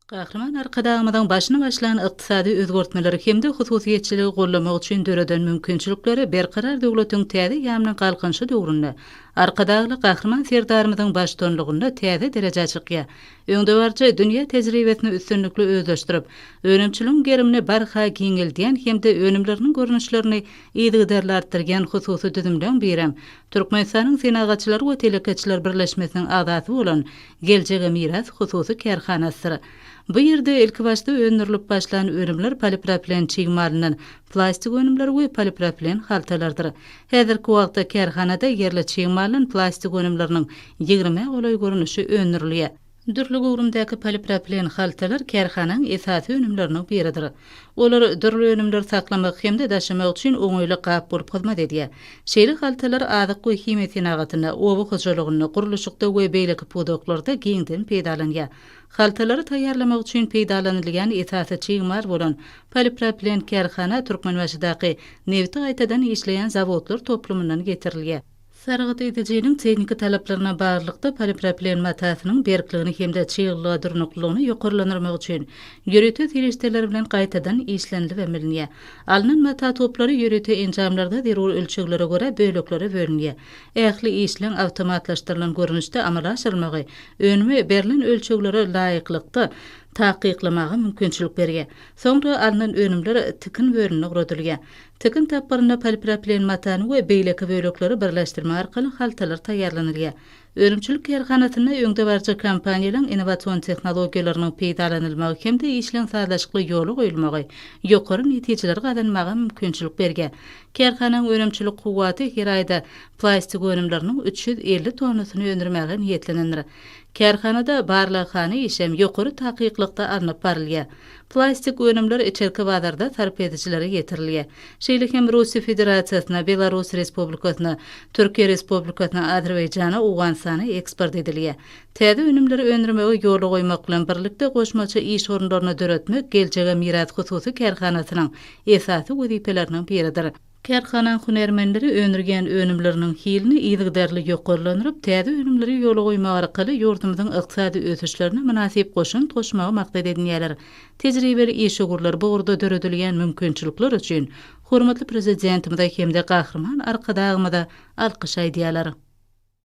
Gahryman Arkadagymyzyň başyny başlan ykdysady özgertmeleri hem-de hususyýetçiligi goldamak üçin döreden mümkinçilikleri Berkarar döwletiň täze eýýamynyň Galkynyşy döwründe Arkadagly Gahryman Serdarymyzyň baştutanlygynda täze derejä çykýar. Öňdebaryjy dünýä tejribesini üstünlikli özleşdirip, önümçiligiň gerimini barha giňeldýän hem-de önümleriniň görnüşlerini yzygiderli artdyrýan hususy düzümleň birem Türkmenistanyň Senagatçylar we telekeçiler birleşmesiniň agzasy bolan Geljege miras hususy kärhanasydyr. Bu ýerde ilkibaşda öndürilip başlan önümler polipropilen çig malyndan plastik önümler we polipropilen haltalardyr. Häzirki wagtda kärhanada ýerli çig maldan plastik önümleriniň ýigrimä golaý görnüşi öndürilýär. Dürli göwrümdäki polipropilen haltalar kärhanaň esasy önümleriniň biridir. Olar dürli önümleri saklamak hem-de daşamak üçin oňaýly gap bolup hyzmat edýär. Şeýle haltalar azyk we himiýa senagatynda, oba hojalygynda, gurluşykda we beýleki pudaklarda giňden peýdalanýar. Haltalary taýýarlamak üçin peýdalanylýan esasy çig mal bolan polipropilen kärhana Türkmenbaşydaky nebiti gaýtadan işleýän zawodlar toplumyndan getirilýär. Sargyt edijiniň tehniki talaplaryna baglylykda polipropilen matasynyň berkligini hem-de çyglylyga durnuklylygyny ýokarlandyrmak üçin ýörite serişdeler bilen gaýtadan işlenilibem bilinýär. Alnan mata toplary ýörite enjamlarda zerur ölçeglere görä böleklere bölünýär. Ähli işleň awtomatlaşdyrylan görnüşde amala aşyrylmagy önümi berlen ölçeglere laýyklykda takyklamaga mümkinçilik berýär. Soňra alnan önümler tikin bölümine ugradylýar. Tikin tapgyrynda polipropilen matany we beýleki bölekleri birleşdirmek arkaly haltalar taýýarlanylýar. Önümçilik kärhanasynda öňdebaryjy kompaniýalaryň innowasion tehnologiýalarynyň peýdalanylmagy hem-de işleň sazlaşykly ýola goýulmagy ýokary netijeleri gazanmaga mümkinçilik berýär. Kärhananyň önümçilik kuwwaty her aýda plastik önümleriniň 350 tonnasyny öndürmäge niýetlenendir. Kärhanada barlaghana işem ýokary takyklykda alnyp barylýar. Plastik önümler içerki bazarda sarp edijilere ýetirilýär. Şeýle hem Russiýa Federasiýasyna, Belarus Respublikasyna, Türkiýe Respublikasyna, Azerbaýjana, Owganystana eksport edilýär. Täze önümleri öndürmegi ýola goýmak bilen birlikde goşmaça iş orunlaryny döretmek Geljege miras hususy kärhanasynyň esasy wezipeleriniň biridir. Kärhanaň hünärmenleri öndürýän önümleriniň hilini yzygiderli ýokarlandyryp, täze önümleri ýola goýmak arkaly ýurdumyzyň ykdysady ösüşlerine mynasyp goşant goşmagy maksat edinýärler. Tejribeli işewürler bu ugurda döredilýän mümkinçilikler üçin hormatly Prezidentimize hem-de Gahryman Arkadagymyza alkyş aýdýarlar.